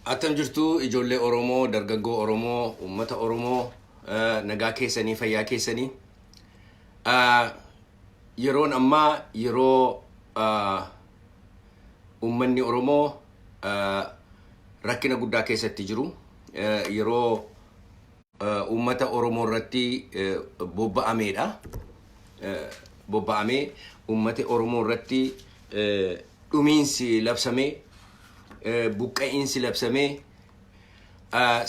Attam jirtu ijoollee Oromoo, dargaggoo Oromoo, uummata Oromoo, nagaa keessanii, fayyaa keessanii. Yeroon ammaa yeroo uummanni Oromoo rakkina guddaa keessatti jiru. Yeroo uummata Oromoo irratti bobba'ameedha. Bobba'amee uummata Oromoo irratti dhumiinsi labsamee, buqqa'iinsi labsamee,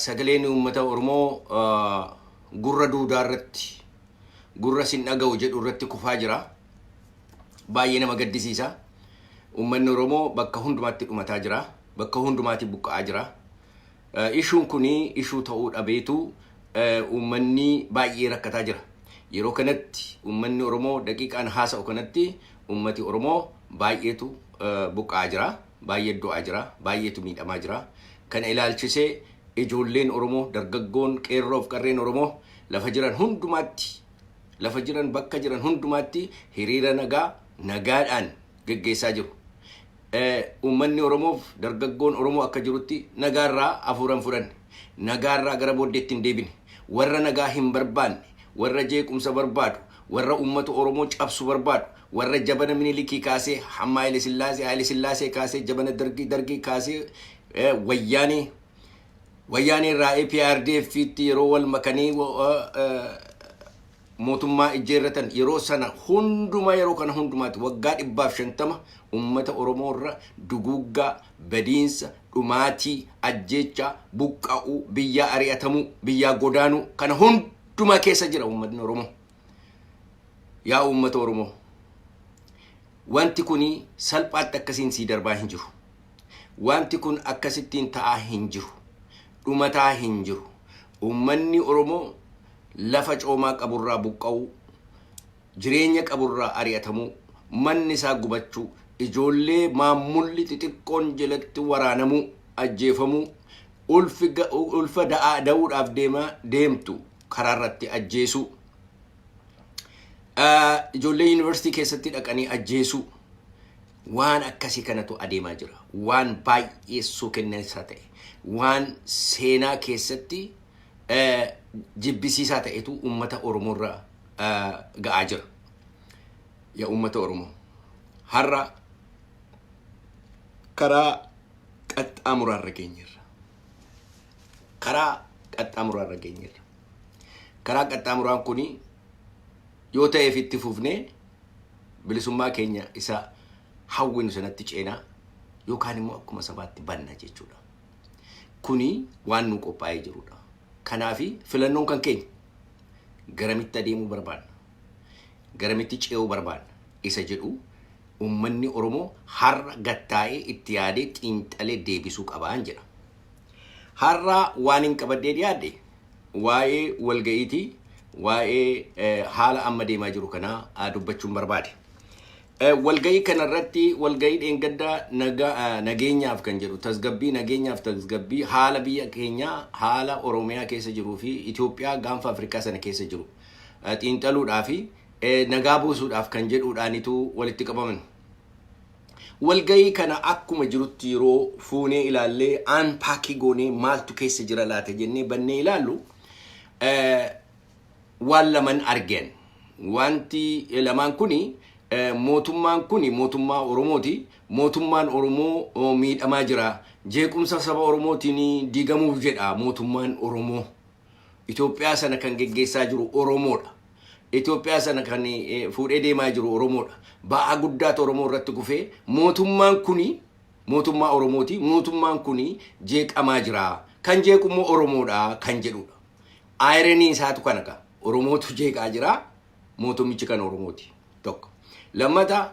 sagaleen uummata Oromoo gurra duudaa irratti, gurra sin dhaga'u jedhu irratti kufaa jira. Baay'ee nama gaddisiisa. Uummanni Oromoo bakka hundumaatti dhumataa jira. Bakka hundumaatti buqqa'aa jira. Ishuun kun ishuu ta'uu dhabeetu uummanni baay'ee rakkataa jira. Yeroo kanatti uummanni Oromoo daqiiqaan haasa'u kanatti uummati Oromoo baay'eetu buqqa'aa jira. Baay'ee du'aa jira. Baay'eetu miidhamaa jira. Kana ilaalchisee ijoolleen Oromoo, dargaggoon, qeerroof qarreen Oromoo lafa jiran hundumaatti, lafa jiran, bakka jiran hundumaatti hiriira nagaa nagaadhaan geggeessaa jiru. Uummanni Oromoof dargaggoon Oromoo akka jirutti nagaarraa hafuura hin fudhanne. Nagaarraa gara booddeetti hin deebine. Warra nagaa hin barbaanne, warra jeequmsa barbaadu, warra uummata Oromoo cabsu barbaadu, warra jabana Minilikii kaasee hamma Haile Sillaasee, Haile Sillaasee kaasee jabana Dargii, Dargii kaasee Wayyaanee, Wayyaanee irraa APRDF tti yeroo wal makanii mootummaa ijjeerratan, yeroo sana hundumaa, yeroo kana hundumaatti waggaa 150 uummata Oromoo irra duguuggaa, badiinsa, dhumaatii, ajjeechaa, buqqa'uu, biyyaa ari'atamuu, biyyaa godaanuu kana hundumaa keessa jira uummatni Oromoo. Yaa uummata Oromoo, wanti kun salphaatti akkasiin sii darbaa hin jiru. Wanti kun akkasittiin ta'aa hin jiru. Dhumataa hin jiru. Uummanni Oromoo lafa coomaa qaburraa buqqa'uu, jireenya qaburraa ari'atamuu, manni isaa gubachuu, ijoollee maammulli xixiqqoon jalatti waraanamuu, ajjeefamuu, ulfa da'aa da'uudhaaf deemaa deemtu karaarratti ajjeesuu, ijoollee yuunivarsiitii keessatti dhaqanii ajjeesuu, waan akkasii kanatu adeemaa jira. Waan baay'ee suukenneessaa ta'e, waan seenaa keessatti jibbisiisaa ta'etu uummata Oromoo irra ga'aa jira. Yaa uummata Oromoo, har'a karaa qaxxaamuraarra geenyeerra. Karaa qaxxaamuraarra geenyeerra. Karaa qaxxaamuraan kuni yoo ta'eef itti fufnee bilisummaa keenya isa hawwinu sanatti ceenaa yookaan immoo akkuma sabaatti banna jechuudha. Kuni waan nu qophaa'ee jirudha. Kanaafi filannoon kan keenya garamitti adeemuu barbaanna, garamitti ce'uu barbaanna isa jedhu uummanni Oromoo har'a gattaa'ee itti yaadee xiinxalee deebisuu qabaan jedha. Har'a waan hin qabadhee dhiyaadhe waa'ee walga'iitii, waa'ee haala amma deemaa jiru kanaa dubbachuun barbaade. Walga'ii kanarratti, walga'ii dheengaddaa nageenyaaf kan jedhu, tasgabbii, nageenyaaf tasgabbii haala biyya keenyaa, haala Oromiyaa keessa jiruu fi Itoophiyaa gaanfa Afrikaa sana keessa jiru xiinxaluudhaa fi nagaa buusuudhaaf kan jedhuudhaanitu walitti qabaman. Walga'ii kana akkuma jirutti yeroo fuunee ilaallee, unpack goonee, maaltu keessa jira laata jennee bannee ilaallu, waan laman argeen. Wanti lamaan kuni, mootummaan kuni mootummaa Oromooti. Mootummaan Oromoo miidhamaa jira. Jeequmsa saba Oromootiin diigamuuf jedha mootummaan Oromoo. Itoophiyaa sana kan geggeessaa jiru Oromoodha. Itoophiyaa sana kan fuudhee deemaa jiru Oromoodha. Ba'aa guddaatu Oromoo irratti kufee mootummaan kuni mootummaa Oromooti. Mootummaan kuni jeeqamaa jira. Kan jeequ immoo Oromoodha kan jedhudha. Irony isaatu kana qaba. Oromootu jeeqaa jira. Mootummichi kan Oromooti. Tokko. Lammata,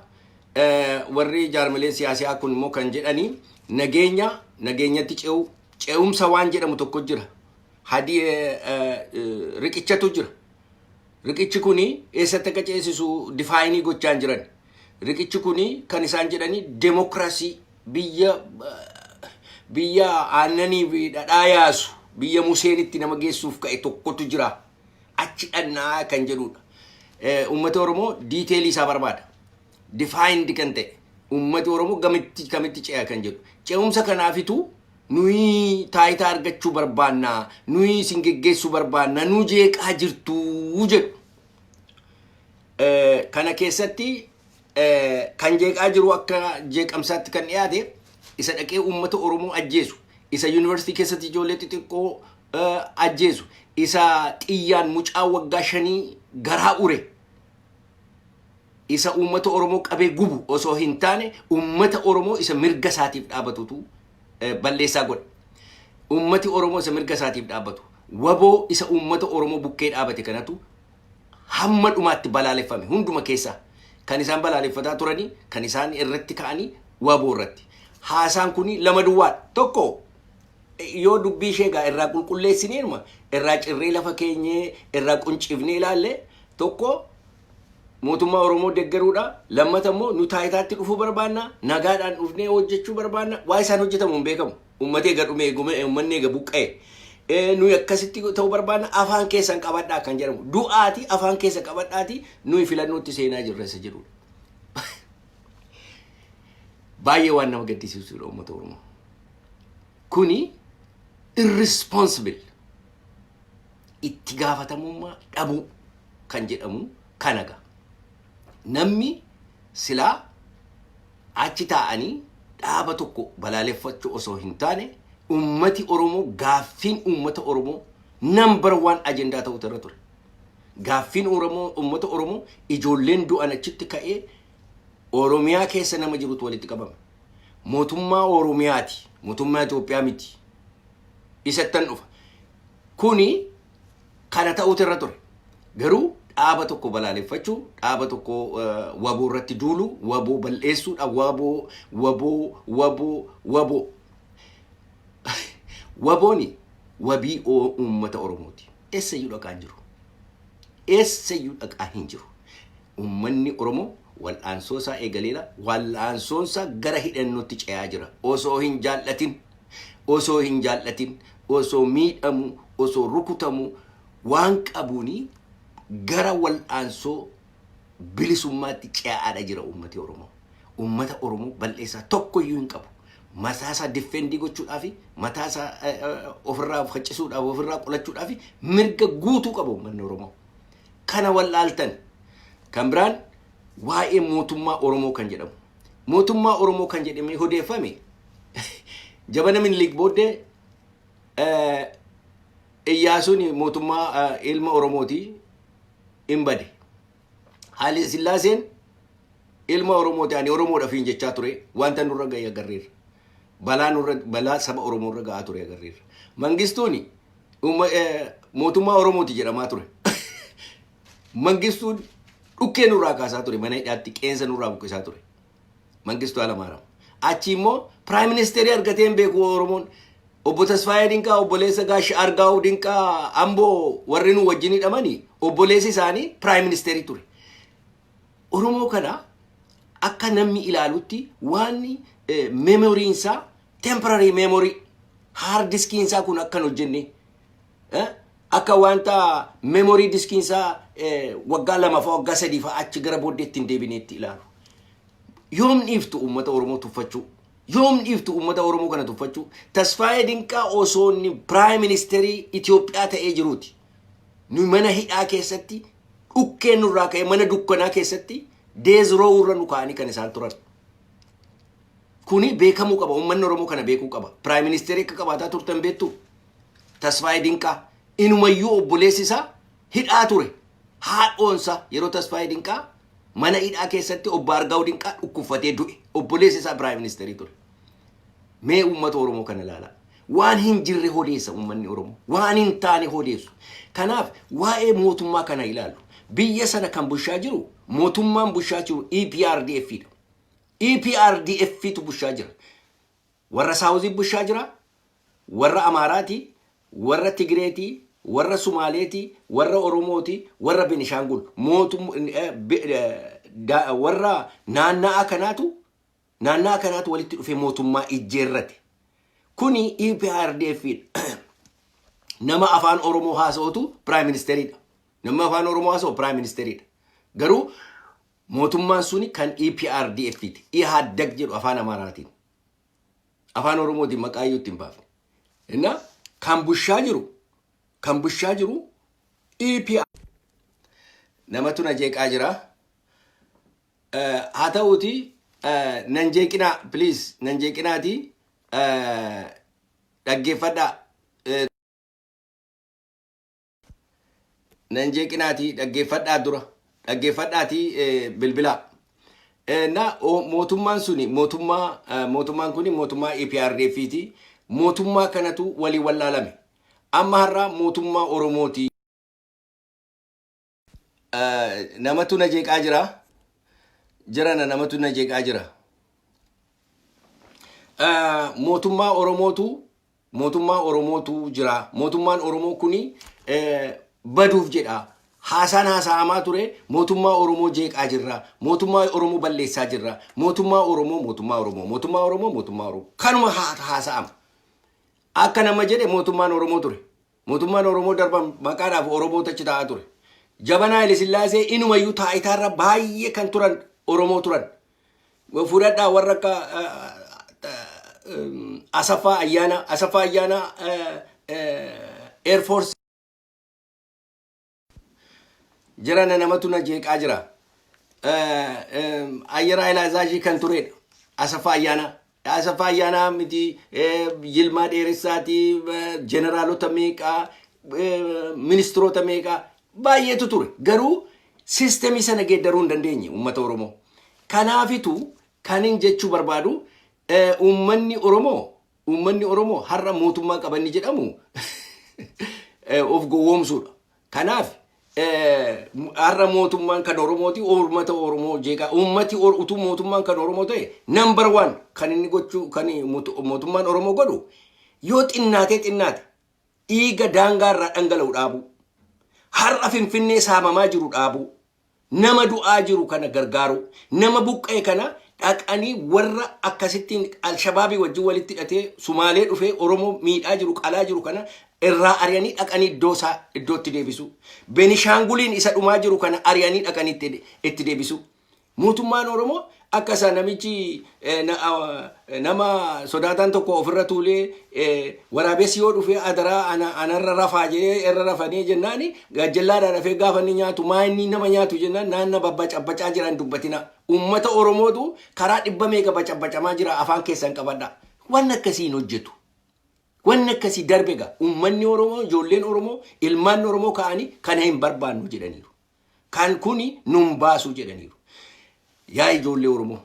warri jaarmileen siyaasaa kun immoo kan jedhanii nageenya, nageenyatti ce'uu, ce'umsa waan jedhamu tokko jira. Hadii riqichatu jira. Riqichi kuni eessatti akka ceesisu define gochaa hin jiran. Riqichi kuni kan isaan jedhanii demokiraasii, biyya aannanii fi dhadhaa yaasu, biyya Museenitti nama geessuuf ka'e tokkotu jira. Achi dhannaa kan jedhudha. Uummati Oromoo detail isaa barbaada. Defined kan ta'e uummati Oromoo gamitti kamitti ce'a kan jedhu. Ce'umsa kanaafitu Nuyi taayitaa argachuu barbaanna, nuyi isin geggeessuu barbaanna, nu jeeqaa jirtuu jedhu. Kana keessatti kan jeeqaa jiru akka jeeqamsaatti kan dhiyaate isa dhaqee uummata Oromoo ajjeesu, isa yuunivarsiitii keessatti ijoollee xixiqqoo ajjeesu, isa xiyyaan mucaa waggaa 5 garaa ure, isa uummata Oromoo qabee gubu osoo hin taane, uummata Oromoo isa mirga isaatiif dhaabatutu balleessaa godhe. Uummati Oromoo isa mirga isaatiif dhaabbatu, WBO isa uummata Oromoo bukkee dhaabate kanatu hamma dhumaatti balaaleffame. Hunduma keessaa kan isaan balaaleffataa turanii, kan isaan irratti ka'anii WBO irratti. Haasaan kun lama duwwaadha. Tokko, yoo dubbii ishee egaa irraa qulqulleessineeruma, irraa cirree lafa keenyee irraa quncifnee ilaalle, tokko mootummaa Oromoo deeggaruudha. Lammata immoo nu taayitaatti dhufuu barbaanna. Nagaadhaan dhufnee hojjechuu barbaanna. Waa isaan hojjetamu hin beekamu. Uummati eega dhume, uummanni eega buqqa'e. Nuyi akkasitti ta'uu barbaanna, afaan keessan qabadhaa kan jedhamu. Du'aati afaan keessa qabadhaati, nuyi filannootti seenaa jirra isa jedhudha. Baay'ee waan nama gaddisiisudha, uummata Oromoo. Kuni irresponsible, itti gaafatamummaa dhabuu kan jedhamu kanaga. Namni silaa achi taa'anii dhaaba tokko balaaleffachuu osoo hin taane, ummati Oromoo, gaaffiin uummata Oromoo number one ajendaa ta'utu irra ture. Gaaffiin Oromoo, uummata Oromoo, ijoolleen du'an achitti ka'ee Oromiyaa keessa nama jirutu walitti qabama. Mootummaa Oromiyaati. Mootummaa Itoophiyaa miti. Isattan dhufa. Kuni kana ta'utu irra ture. Garuu dhaaba tokko balaaleffachuu, dhaaba tokko WBO irratti duulu, WBO bal'eessuudha, WBO, WBO, WBO, WBO. WBOni wabii uummata Oromooti. Eessayyuu dhaqaa hin jiru. Eessayyuu dhaqaa hin jiru. Uummanni Oromoo wal'aansoo isaa eegaleera. Wal'aansoon isaa gara hidhannootti ce'aa jira. Osoo hin jaallatin, osoo hin jaallatin, osoo miidhamu, osoo rukutamu, waan qabuuni gara wal'aansoo bilisummaatti ce'aadha jira uummati Oromoo. Uummata Oromoo bal'eessaa tokkoyyuu hin qabu. Mataa isaa defend gochuudhaaf, mataa isaa ofirraa faccisuudhaaf, ofirraa qolachuudhaaf mirga guutuu qaba uummanni Oromoo. Kana wallaaltan. Kan biraan waa'ee mootummaa Oromoo kan jedhamu. Mootummaa Oromoo kan jedhamee odeeffame jabana Minilik booddee Iyyaasuun mootummaa ilma Oromooti, hin bade. Haile Sillaaseen ilma Oromooti, ani Oromoodhaaf hin jechaa ture, wanta nurra ga'e agarreerra. Balaa nurra, balaa saba Oromoo irra ga'aa ture agarreerra. Mangistuun mootummaa Oromooti jedhamaa ture. Mangistuun dhukkee nurraa kaasaa ture, mana hidhaatti qeensa nurraa buqqisaa ture. Mangistuu Hayilamaariyaam. Achi immoo prime ministerii argatee hin beeku Oromoon. Obbo Tasfaayee Dinqaa, obboleessa Gaash Argaa'u Dinqaa Amboo, warri nu wajjin hidhamanii, obboleessi isaanii prime ministerii ture. Oromoo kana akka namni ilaalutti waan memoryiin isaa temporary memory, hard diskiin isaa kun akkan hojjenne, akka wanta memory diskiin isaa waggaa 2 fa'a, waggaa 3 fa'a achi gara booddeetti hin deebineetti ilaalu. Yoom dhiiftu uummata Oromoo tuffachuu? Yoom dhiiftu uummata Oromoo kana tuffachuu? Tasfaayee Dinqaa osoo inni prime ministerii Itoophiyaa ta'ee jiruuti. Nu mana hidhaa keessatti dhukkeen nurraa ka'ee, mana dukkanaa keessatti death row irra nu kaa'anii kan isaan turan. Kuni beekamuu qaba. Uummanni Oromoo kana beekuu qaba. Prime ministerii akka qabaataa turtan beektu. Tasfaayee Dinqaa inumayyuu obboleessi isaa hidhaa ture. Haadhoonsa yeroo Tasfaayee Dinqaa mana hidhaa keessatti obbo Argaa'u Dinqaa dhukkubfatee du'e. Obboleessi isaa prime ministerii ture. Mee uummata Oromoo kana ilaalaa. Waan hin jirre odeessa uummanni Oromoo. Waan hin taane odeessu. Kanaaf waa'ee mootummaa kana ilaalu. Biyya sana kan bulchaa jiru, mootummaan bulchaa jiru EPRDF dha. EPRDF tu bulchaa jira. Warra Southii bulchaa jira. Warra Amaaraati, warra Tigireeti, warra Sumaaleeti, warra Oromooti, warra Benishaangul. Warra naanna'a kanaatu walitti dhufee mootummaa ijjeerrate. Kuni EPRDF dha. Nama afaan Oromoo haasa'utu prime ministeriidha. Nama afaan Oromoo haasa'u prime ministeriidha. Garuu mootummaan suni kan EPRDF ti. Ihaadag jedhu afaan Amaaraatiin. Afaan Oromootiin maqaa iyyuu itti hin baafne. Inna kan bushaa jiru EPR namatu na jeeqaa jira. Haa ta'uuti, nan jeeqinaa, please, nan jeeqinaati, dhaggeeffadhaa. Nan jeeqinaati, dhaggeeffadhaa, dura dhaggeeffadhaati bilbilaa. Na mootummaan suni mootummaa, mootummaan kuni mootummaa EPRDF ti. Mootummaa kanatu walii wallaalame. Amma har'a mootummaa Oromooti. Namatu na jeeqaa jira. Jirana, namatu na jeeqaa jira. Mootummaa Oromootu jira. Mootummaan Oromoo kuni baduuf jedha. Haasaan haasa'amaa ture, mootummaa Oromoo jeeqaa jirra. Mootummaa Oromoo balleessaa jirra. Mootummaa Oromoo, mootummaa Oromoo, mootummaa Oromoo, mootummaa Oromoo. Kanuma haasa'ama. Akka nama jedhe mootummaan Oromoo ture. Mootummaan Oromoo darban maqaadhaaf Oromoo achi taa'aa ture. Jabanaa Haile Sillaasee inumayyuu taayitaarra baay'ee kan turan Oromoo turan. Fudhadhaa, warra akka Asaffaa Ayyaanaa, Asaffaa Ayyaanaa Air Force jirana, namatu na jeeqaa jira. Ayyara Haile Azaajii kan turedha. Asaffaa Ayyaanaa. Asaffaa Ayyaanaa miti, Yilmaa Dheeressaati, jeneraalota meeqaa, ministiroota meeqaa baay'eetu ture. Garuu systemii sana geeddaruu hin dandeenye uummata Oromoo. Kanaafitu kanin jechuu barbaadu, uummanni Oromoo har'a mootummaa qabanni jedhamu of gowwoomsuudha. Kanaaf har'a mootummaan kan Oromooti, uummata Oromoo jeeqaa. Uummati utuu mootummaan kan Oromoo ta'e, number one kan inni gochuu, kan mootummaan Oromoo godhu, yoo xinnaatee xinnaate dhiiga daangaa irraa dhangala'u dhaabuu. Har'a Finfinnee saamamaa jiru dhaabuu. Nama du'aa jiru kana gargaaru. Nama buqqee kana dhaqanii, warra akkasittiin Alshabaabii wajjin walitti hidhatee Sumaalee dhufee Oromoo miidhaa jiru, qalaa jiru kana irraa ari'anii dhaqanii iddoo isaa iddootti deebisu. Benishaanguliin isa dhumaa jiru kana ari'anii dhaqanii itti deebisu. Mootummaan Oromoo akka isa namichi nama sodaataan tokko ofirra tuulee, waraabessi yoo dhufee adaraa anarra rafaa jedhee irra rafanii jennaani, gajjallaadhaa rafee gaafa inni nyaatu, maa inni nama nyaatu jennaan, naanna babbacabbacaa jiran dubbatina. Uummata Oromootu karaa dhibba meeqa bacabbacamaa jira, afaan keessan qabadha. Waan akkasii hin hojjetu. Wanni akkasii darbe gaa. Uummanni Oromoo, ijoolleen Oromoo, ilmaan Oromoo ka'anii kana hin barbaannu jedhaniiru. Kan kuni nun baasu jedhaniiru. Yaa ijoollee Oromoo,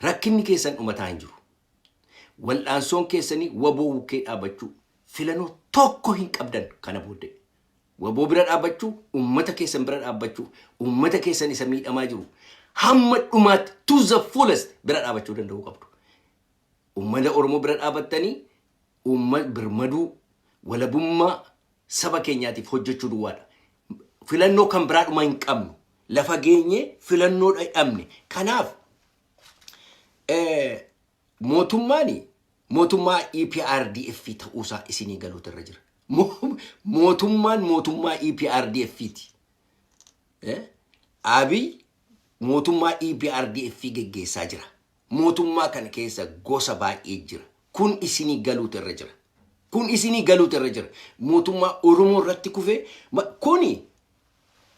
rakkinni keessan dhumataa hin jiru. Wal'aansoon keessanii WBO bukkee dhaabbachuu, filannoo tokko hin qabdan kana booddee. WBO bira dhaabbachuu, uummata keessan bira dhaabbachuu, uummata keessan isa miidhamaa jiru hamma dhumaatti, to the fullest, bira dhaabbachuu danda'uu qabdu. Uummata Oromoo bira dhaabattanii birmaduu walabummaa saba keenyaatiif hojjechuu duwwaadha. Filannoo kan biraadhuma hin qabnu. Lafa geenyee filannoo dhabne. Kanaaf mootummaan mootummaa EPRDF ta'uusaa isinii galuutu irra jira. Mootummaan mootummaa EPRDF ti. Abiy mootummaa EPRDF geggeessaa jira. Mootummaa kana keessa gosa baay'ee jira. Kun isinii galuutu irra jira. Kun isinii galuutu irra jira. Mootummaa Oromoo irratti kufee kuni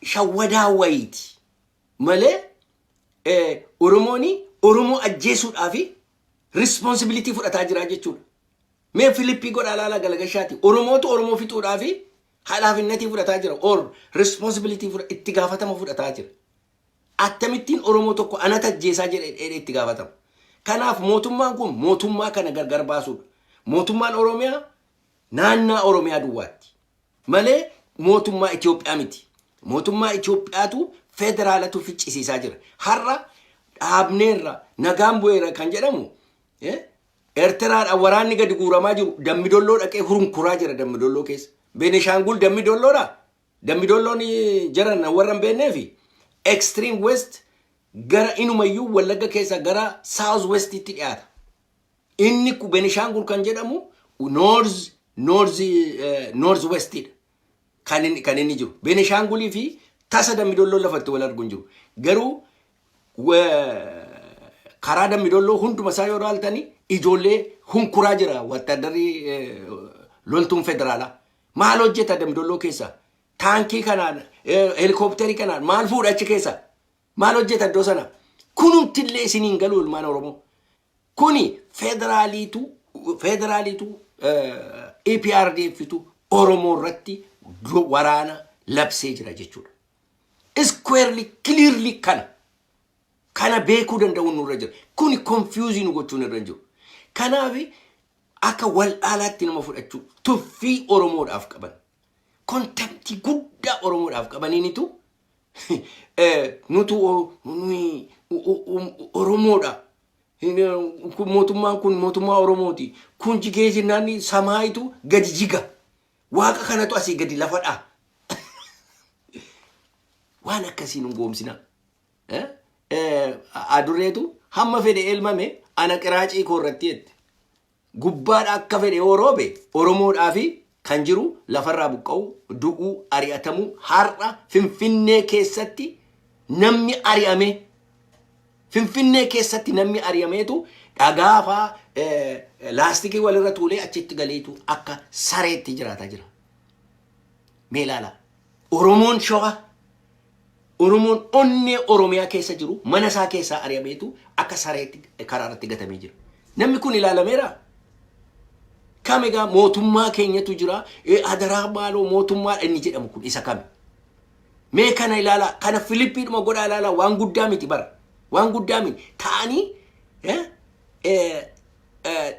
shawwadaa wayiiti malee, Oromooni Oromoo ajjeesuudhaaf responsibility fudhataa jira jechuudha. Mee flip godhaa laalaa galagashaati. Oromootu Oromoo fixuudhaaf halaafinnatii fudhataa jira. Or responsibility itti gaafatama fudhataa jira. Akkamittiin Oromoo tokko anata ajjeesaa jedhee itti gaafatama? Kanaaf mootummaan kun mootummaa kana gargar baasuudha. Mootummaan Oromiyaa naannaa Oromiyaa duwwaatti malee mootummaa Itoophiyaa miti. Mootummaa Itoophiyaatu federaalatu ficcisiisaa jira. Har'a dhaabneerra, nagaan bu'eera kan jedhamu, Eertiraadhaan waraanni gadi guuramaa jiru Dammidolloo dhaqee hurunkuraa jira Dammidolloo keessa. Benishaangul Dammidolloodha. Dammidolloon jiran warra hin beekneefi extreme west, gara inumayyuu Wallagga keessa gara south westitti dhiyaata. Inni Benishaangul kan jedhamu north westidha. Kan inni jiru. Benishaangulii fi tasa Dammidolloo lafatti wal argu hin jiru. Garuu Karaa Dambidolloo hunduma isaa yoo ilaaltani ijoollee hunkuraa jira wattadarri, loltuun federaalaa. Maal hojjeta Dambidolloo keessa? Taankii kanaan, helikoophiterii kanaan maal fuudha achi keessa? Maal hojjeta iddoo sana? Kunumtillee isiniin galu, ilmaan Oromoo. Kuni federaaliitu EPRDFtu Oromoo irratti waraana labsee jira jechuudha. Squarely, clearly kana. Kana beekuu danda'uun nurra jira. Kuni confuse nu gochuun irra hin jiru. Kanaaf akka wal dhaalaatti nama fudhachuu, tuffii Oromoodhaaf qaban, contempt guddaa Oromoodhaaf qabaniinitu nutu nuyi Oromoodha. Kun mootummaan kun mootummaa Oromooti. Kun jigee jennaan samaayitu gadi jiga. Waaqa kanatu asii gadi lafa dha. Waan akkasii nu goomsina. Adurreetu hamma fedhe elmame ana qiraacii koo irratti jette. Gubbaadha akka fedhe yoo roobe, Oromoodhaa fi kan jiru lafarraa buqqa'u, du'uu, ari'atamuu. Har'a Finfinnee keessatti namni ari'ame, Finfinnee keessatti namni ari'ameetu dhagaa faa laastikii walirra tuulee achitti galeetu akka sareetti jiraataa jira. Mee ilaala. Oromoon Shawaa, Oromoon onnee Oromiyaa keessa jiru mana isaa keessaa ari'ameetu akka sareetti karaa irratti gatamee jira. Namni kun ilaalameera? Kam egaa mootummaa keenyatu jira. Adaraa maaloo, mootummaa inni jedhamu kun isa kami? Mee kana ilaalaa, kana Filiippiidhuma godhaa ilaalaa, waan guddaa miti bara. Waan guddaa miti. Ta'anii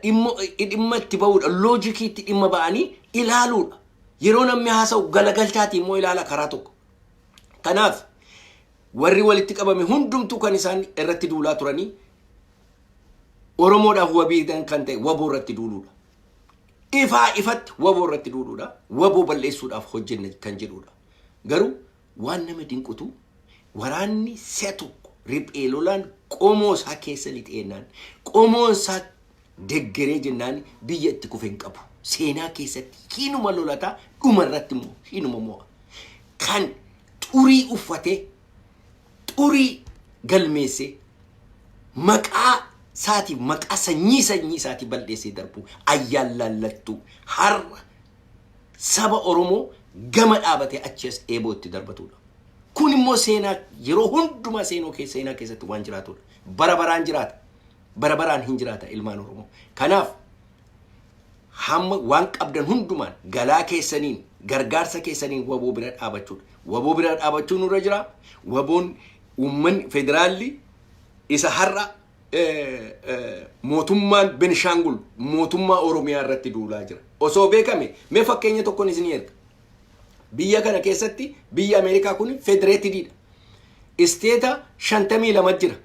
dhimma itti ba'uudha. Loojikiitti dhimma ba'anii ilaaluudha. Yeroo namni haasa'u galagalchaati immoo ilaala karaa tokko. Kanaaf warri walitti qabame hundumtuu kan isaan irratti duulaa turanii Oromoodhaaf wabii kan ta'e WABOO irratti duuluudha. Ifaa ifatti WABOO irratti duuluudha. WABOO balleessuudhaaf hojjenna kan jedhudha. Garuu waan nama dinqutu, waraanni si'a tokko riphee lolaan qomoo isaa keessa lixeennaan, qomoon isaa deggeree jennaan, biyya itti kufe hin qabu. Seenaa keessatti hinuma lolataa, dhuma irratti immoo hinuma mo'a. Kan xurii uffatee, xurii galmeessee, maqaa isaatiif, maqaa sanyii isaatii balleessee darbu ayyaan laallattuu har'a saba Oromoo gama dhaabatee achi as eeboo itti darbatudha. Kun immoo seenaa yeroo hundumaa seenaa keessatti waan jiraatudha. Bara baraan jiraata. Bara baraan hin jiraata, ilmaan Oromoo. Kanaaf hamma waan qabdan hundumaan, galaa keessaniin, gargaarsa keessaniin WABOO bira dhaabachuudha. WABOO bira dhaabachuun nurra jira. WABOOn uummanni federaalli isa har'a mootummaan Benishaangul mootummaa Oromiyaa irratti duulaa jira. Osoo beekame, mee fakkeenya tokkoon isinii erga. Biyya kana keessatti, biyya Ameerikaa kun federatediidha. Isteeta 52 jira.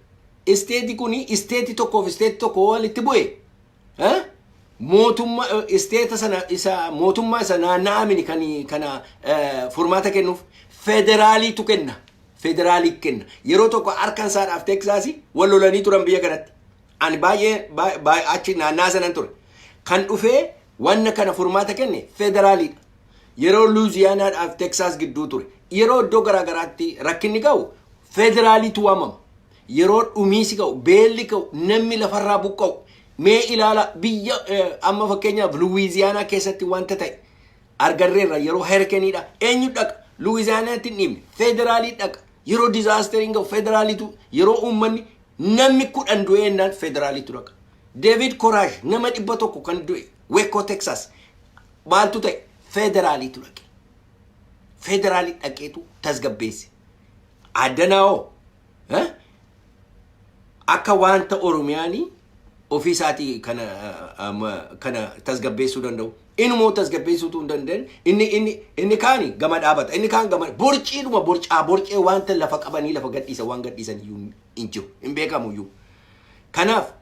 Isteeti kun isteeti tokkoof isteeti tokko walitti bu'e, mootummaa isteeta sana, isa mootummaa isa naanna'amini kan kana furmaata kennuuf federaaliitu kenna. Federaalii kenna. Yeroo tokko Arkansaadhaaf Teksaasii wal lolanii turan biyya kanatti. Ani baay'ee achi naannaa sanan ture. Kan dhufee wanna kana furmaata kenne federaaliidha. Yeroo Luuziyaanaadhaaf Teksaas gidduu ture. Yeroo iddoo garaagaraatti rakkinni ga'u federaaliitu waamama. Yeroo dhumiisi ga'u, beelli ga'u, namni lafarraa buqqa'u. Mee ilaala, biyya amma fakkeenyaaf Luwiziyaanaa keessatti wanta ta'e argarreerra. Yeroo hurricaneiidha. Eenyu dhaqa? Luwiziyaanaatti hin dhiibne. Federaalii dhaqa. Yeroo disasteriin ga'u federaaliitu, yeroo uummanni namni 10 du'e jennaan federaaliitu dhaqa. David Korash nama 100 kan du'e Waco, Texas, maaltu ta'e? Federaaliitu dhaqe. Federaalii dhaqeetu tasgabbeesse. Addanaa'oo akka wanta Oromiyaanii ofii isaatii kana tasgabbeessuu danda'u. Inumoo tasgabbeessuutu hin danda'an. Inni kaani gama dhaabata. Inni kaan gama borciidhuma borcaa borcee wanta lafa qabanii lafa gadhiisan, waan gadhiisan iyyuu hin jiru. Hin beekamu iyyuu. Kanaaf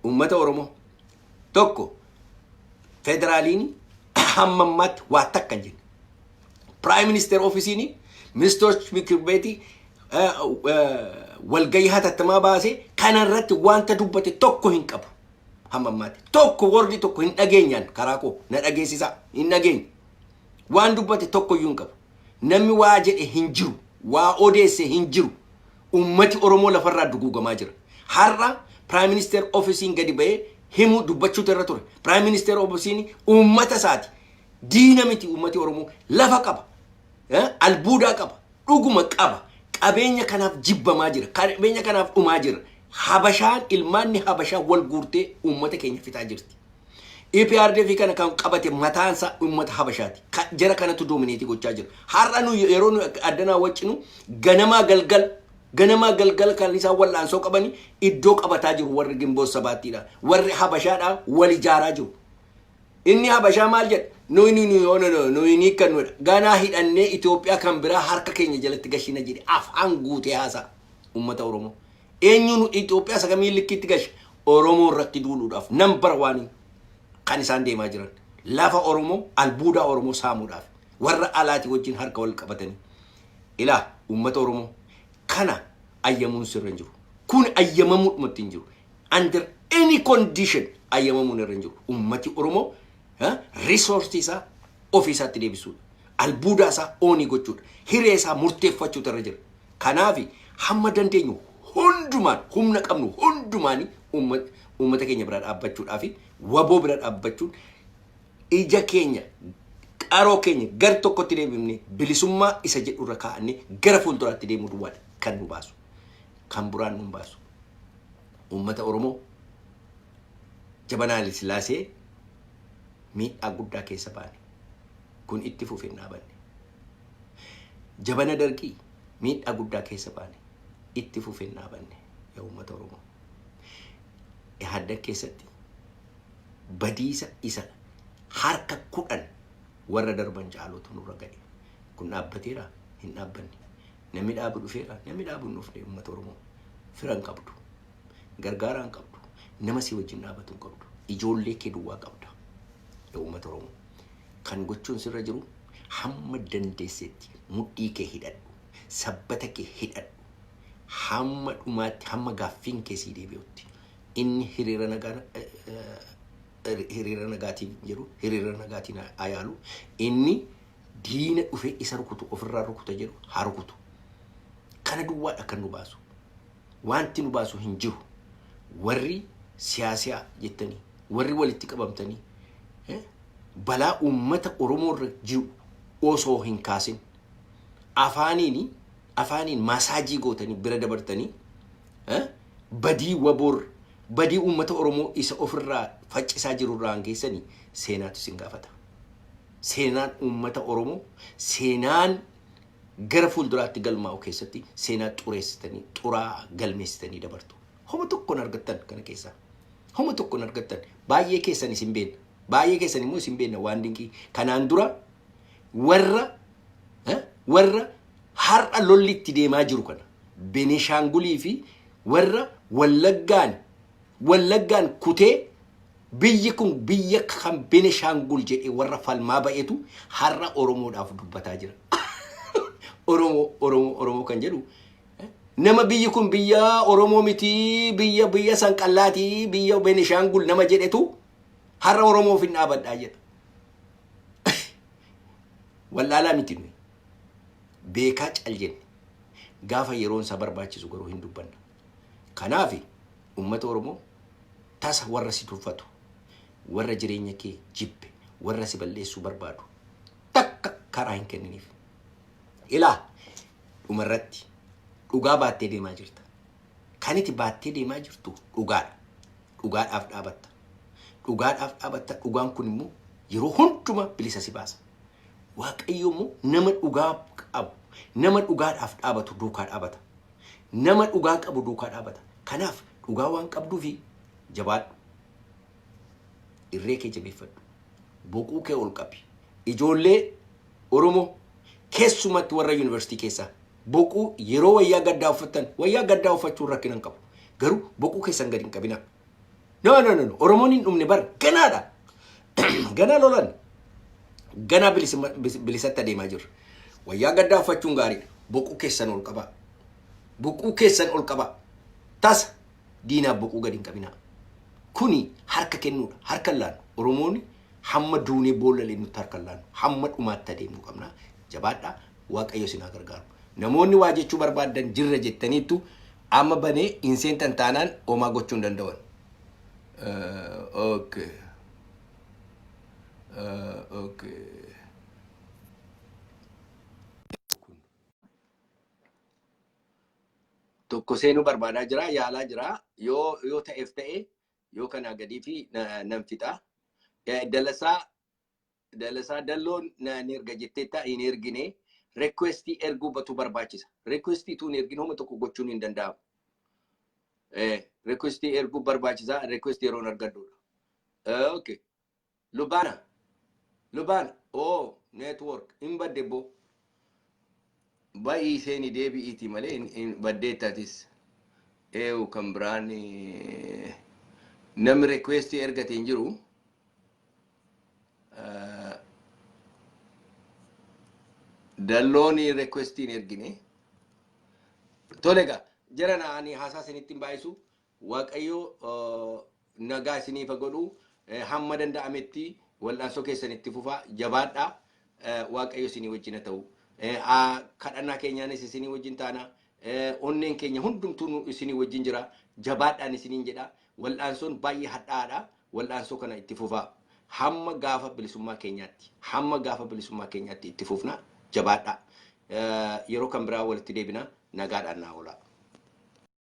uummata Oromoo, tokko, federaaliin hamma ammaatti waa takka hin jenne. Prime Minister Officeiin, ministeerri ምክር beetii walgahii hatattamaa baasee kanarratti wanta dubbate tokko hin qabu. Hamma ammaatti. Tokko warri tokko hin dhageenyaan karaa koo na dhageessisaa, hin dhageenye. Waan dubbate tokko iyyuu hin qabu. Namni waa jedhe hin jiru. Waa odeesse hin jiru. Ummati Oromoo lafarraa duguugamaa jira. Har'a Prime Minister Officeiin gadi ba'ee himuu dubbachuutu irra ture. Prime Minister Officeiin uummata isaati. Diina miti. Uummati Oromoo lafa qaba. Albuudaa qaba. Dhuguma qaba. Qabeenya kanaaf jibbamaa jira. Qabeenya kanaaf dhumaa jira. Habashaan, ilmaanni Habashaa wal guurtee uummata keenya fixaa jirti. EPRDF kana kan qabate mataansaa uummata Habashaati. Jara kanatu dominate gochaa jira. Har'a nu yeroo nu addanaa waccinu, ganamaa galgal, ganamaa galgal kan isaan wal'aansoo qabanii iddoo qabataa jiru warri Ginboot Sabaattiidha. Warri Habashaadha wal ijaaraa jiru. Inni Habashaa maal jedha? Nuyi nuyi no no no, nuyi ni kan nudha. Ganaa hidhannee Itoophiyaa kan biraa harka keenya jalatti gashina jedhe afaan guutee haasa'a uummata Oromoo. Eenyuun Itoophiyaa sagamii likkiitti gashe? Oromoo irratti duuluudhaaf number one kan isaan deemaa jiran. Lafa Oromoo, albuudaa Oromoo saamuudhaaf warra alaati wajjin harka wal qabatanii. Ilaa, uummata Oromoo, kana ayyamuun sirra hin jiru. Kun ayyamamuudhumatti hin jiru. Under any condition ayyamamuun irra hin jiru. Uummati Oromoo resourceii isaa ofii isaatti deebisuudha. Albuudaa isaa own gochuudha. Hiree isaa murteeffachuutu irra jira. Kanaaf hamma dandeenyu hundumaan, humna qabnu hundumaan uummata keenya bira dhaabbachuudhaa fi WBO bira dhaabbachuun, ija keenya, qaroo keenya gar tokkotti deebifne, bilisummaa isa jedhu irra kaa'annee gara fuulduraatti deemuu duwwaadha kan nu baasu. Kan buraan nu baasu. Uummata Oromoo, Jabanaa Haile Sillaasee miidhaa guddaa keessa baane. Kun itti fufee hin dhaabanne. Jabana Dargii miidhaa guddaa keessa baane. Itti fufee hin dhaabanne, yaa uummata Oromoo. Ihaddag keessatti badiisa isa harka 10 warra darban caalutu nurra ga'e. Kun dhaabbateera? Hin dhaabbanne. Namni dhaabu dhufeera? Namni dhaabu hin dhufne, uummata Oromoo. Fira hin qabdu. Gargaaraa hin qabdu. Nama si wajjin dhaabatu hin qabdu. Ijoollee kee duwwaa qabda. Yaa uummata Oromoo. Kan gochuun sirra jiru, hamma dandeessetti mudhii kee hidhadhu. Sabbata kee hidhadhu. Hamma dhumaatti, hamma gaaffiin kee sii deebi'utti. Inni hiriira nagaa, hiriira nagaatiin jedhu, hiriira nagaatiin haa yaalu. Inni diina dhufee isa rukutu ofirraa rukuta jedhu haa rukutu. Kana duwwaadha kan nu baasu. Wanti nu baasu hin jiru. Warri siyaasaa jettanii, warri walitti qabamtanii balaa uummata Oromoo irra jiru osoo hin kaasin afaaniin massage gootanii bira dabartanii, badii WBOr, badii uummata Oromoo isa ofirraa faccisaa jiru irraa geessanii, seenaatu isin gaafata. Seenaan uummata Oromoo, seenaan gara fuulduraatti galmaa'u keessatti seenaa xureessitanii, xuraa galmeessitanii dabartu. Homa tokkoon argattan kana keessaa. Homa tokkoon argattan. Baay'ee keessan isin beenna. Baay'ee keessan immoo isin beenna, waan dinqii. Kanaan dura warra har'a lolli itti deemaa jiru kana, Benishaangulii fi warra Wallaggaan kutee biyyi kun biyya kan Benishaangul jedhee warra falmaa ba'etu har'a Oromoodhaaf dubbataa jira. Oromoo, Oromoo, Oromoo kan jedhu, nama biyyi kun biyya Oromoo miti, biyya Sanqallaatii, biyya Benishaangul nama jedhetu har'a Oromoof hin dhaabadhaa jedha. Wallaalaa miti nuyi. Beekaa cal jenne. Gaafa yeroon isaa barbaachisu garuu hin dubbanna. Kanaaf uummata Oromoo, tasa warra si tuffatu, warra jireenya kee jibbe, warra si balleessuu barbaadu takka karaa hin kenniniif. Ilaa, dhumarratti dhugaa baattee deemaa jirta. Kan itti baattee deemaa jirtu dhugaadha. Dhugaadhaaf dhaabatta. Dhugaadhaaf dhaabatta. Dhugaan kun immoo yeroo hundumaa bilisa si baasa. Waaqayyo immoo nama dhugaa qabu, nama dhugaadhaaf dhaabatu duukaa dhaabata. Nama dhugaa qabu duukaa dhaabata. Kanaaf dhugaa waan qabduufi jabaadhu. Irree kee jabeeffadhu. Boquu kee ol qabi. Ijoollee Oromoo, keessumatti warra yuunivarsiitii keessaa, boquu yeroo wayyaa gaddaa uffattan, wayyaa gaddaa uffachuun rakkina hin qabu. Garuu boquu keessan gadi hin qabinaa. No, no, no, no. Oromoon hin dhumne bar, ganaadha. Ganaa lolan. Ganaa bilisatti adeemaa jirra. Wayyaa gaddaa uffachuun gaariidha. Boquu keessan ol qabaa. Boquu keessan ol qabaa. Tasa diinaaf boquu gadi hin qabinaa. Kuni harka kennuudha. Harka hin laannu. Oromoon hamma duunee boolla leennutti harka hin laannu. Hamma dhumaatti adeemuu qabna. Jabaadhaa. Waaqayyo isin haa gargaaru. Namoonni waa jechuu barbaaddan jirra jettaniittu Amma banee hin seentan taanaan homaa gochuu hin danda'an. Okay. Okay. Tokko seenuu barbaadaa jira, yaalaa jira. Yoo ta'eef ta'e, yoo kanaa gadii fi nan fixa. Dalasaa Dalloon ni erga jetteetta, hin ergine. Requestii erguu batu barbaachisa. Requestii tuun ergin homa tokko gochuun hin danda'amu. Requestii erguu barbaachisa. Requestii yeroon argadhudha. Okay. Lubaana. Lubaana. Oh, network. Hin badde boo. Ba'ii seeni deebi'iiti malee hin baddeettatis. Eewu kan biraan namni requestii ergate hin jiru. Dalloon requestii hin ergine. Tole egaa jara na ani haasaa isinitti hin baay'isu. Waaqayyo nagaa isiniif haa godhu. Hamma danda'ametti wal'aansoo keessan itti fufaa, jabaadhaa. Waaqayyo isinii wajjin haa ta'u. Kadhannaa keenyaanis isinii wajjin taana. Onneen keenya hundumtuu isinii wajjin jira. Jabaadhaan isiniin jedha. Wal'aansoon baay'ee hadhaa'aadha. Wal'aansoo kana itti fufaa. Hamma gaafa bilisummaa keenyaatti. Hamma gaafa bilisummaa keenyaatti itti fufna. Jabaadhaa. Yeroo kan biraa walitti deebina. Nagaadhaan naa oolaa.